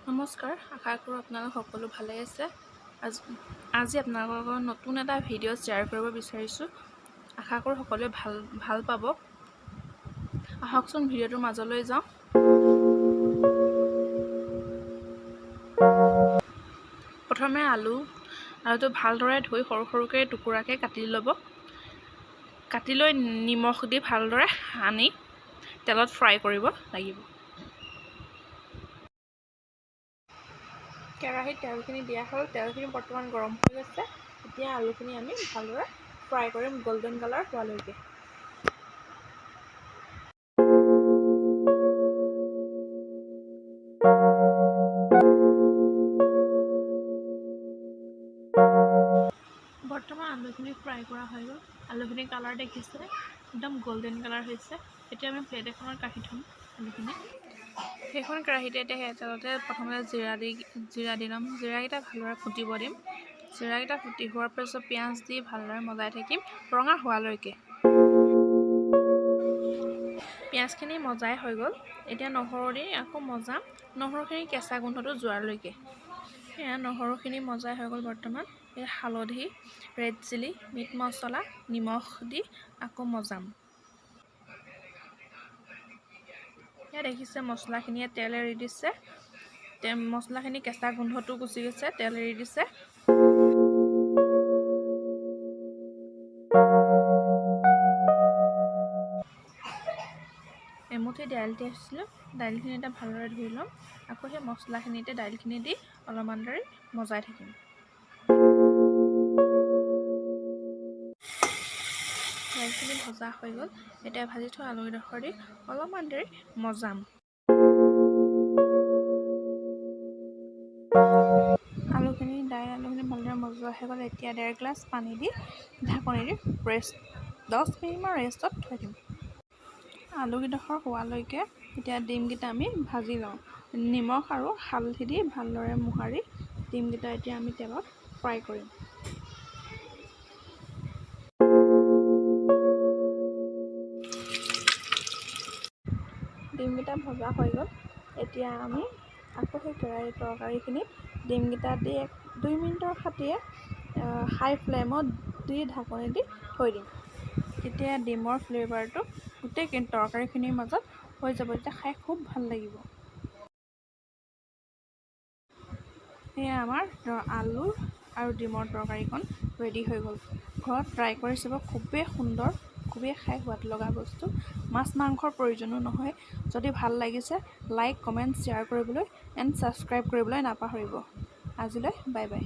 নমস্কাৰ, আশা কৰোঁ আপোনালোক সকলো ভালে আছে। আজি আপোনালোকৰ লগত নতুন এটা ভিডিঅ' শ্বেয়াৰ কৰিব বিচাৰিছোঁ। আশা কৰোঁ সকলোৱে ভাল ভাল পাব। আহকচোন, ভিডিঅ'টোৰ মাজলৈ যাওঁ। প্ৰথমে আলুটো ভালদৰে ধুই সৰু সৰুকৈ টুকুৰাকৈ কাটি ল'ব। কাটি লৈ নিমখ দি ভালদৰে সানি তেলত ফ্ৰাই কৰিব লাগিব। কেৰাহীত তেলখিনি দিয়া হ'ল। তেলখিনি বৰ্তমান গৰম হৈ গৈছে। এতিয়া আলুখিনি আমি ভালদৰে ফ্ৰাই কৰিম গল্ডেন কালাৰ হোৱালৈকে। বৰ্তমান আলুখিনি ফ্ৰাই কৰা হৈ গ'ল। আলুখিনি কালাৰ দেখিছে, একদম গল্ডেন কালাৰ হৈছে। এতিয়া আমি প্লেট এখনত কাঢ়ি থ'ম আলুখিনি। সেইখন কেৰাহীতে এতিয়া সেই তেলতে প্ৰথমতে জিৰা দি ল'ম। জিৰাকেইটা ভালদৰে ফুটিব দিম। জিৰাকেইটা ফুটি হোৱাৰ পিছত পিঁয়াজ দি ভালদৰে মজাই থাকিম ৰঙা হোৱালৈকে। পিঁয়াজখিনি মজাই হৈ গ'ল। এতিয়া নহৰু দি আকৌ মজাম, নহৰুখিনি কেঁচা গোন্ধটো যোৱালৈকে। সেয়া নহৰুখিনি মজাই হৈ গ'ল। বৰ্তমান এই হালধি, ৰেড চিলি, মিট মছলা, নিমখ দি আকৌ মজাম। এয়া দেখিছে, মছলাখিনিয়ে তেল এৰি দিছে। মছলাখিনি কেঁচা গোন্ধটো গুচি গৈছে, তেল এৰি দিছে। এমুঠি দাইল তিয়াইছিলোঁ, দাইলখিনি এতিয়া ভালদৰে ধুই ল'ম। আকৌ সেই মছলাখিনিতে দাইলখিনি দি অলপমান দেৰি মজাই থাকিম। দাইলখিনি ভজা হৈ গ'ল। এতিয়া ভাজি থোৱা আলুকেইডোখৰ দি অলপমান দেৰি মজাম। আলুখিনি, দাইল আলুখিনি ভালদৰে মজোৱা হৈ গ'ল। এতিয়া 1.5 গ্লাছ পানী দি ঢাকনি দি 10 মিনিটমান ৰেষ্টত থৈ দিম। আলুকেইডোখৰ হোৱালৈকে এতিয়া ডিমকেইটা আমি ভাজি লওঁ। নিমখ আৰু হালধি দি ভালদৰে মোহাৰি ডিমকেইটা এতিয়া আমি তেলত ফ্ৰাই কৰিম। ডিমকেইটা ভজা হৈ গ'ল। এতিয়া আমি আকৌ সেই কেৰাহী তৰকাৰীখিনিত ডিমকেইটা দি 1-2 মিনিটৰ খাতিয়ে হাই ফ্লেমত দি ঢাকনি দি থৈ দিম। তেতিয়া ডিমৰ ফ্লেভাৰটো গোটেই তৰকাৰীখিনিৰ মাজত হৈ যাব, তেতিয়া খাই খুব ভাল লাগিব। সেয়া আমাৰ আলু আৰু ডিমৰ তৰকাৰীকণ ৰেডি হৈ গ'ল। ঘৰত ট্ৰাই কৰি চাব, খুবেই সুন্দৰ, খুবেই খাই সোৱাদ লগা বস্তু। মাছ মাংসৰ প্ৰয়োজনো নহয়। যদি ভাল লাগিছে, লাইক, কমেণ্ট, শ্বেয়াৰ কৰিবলৈ এণ্ড ছাবস্ক্ৰাইব কৰিবলৈ নাপাহৰিব। আজিলৈ বাই বাই।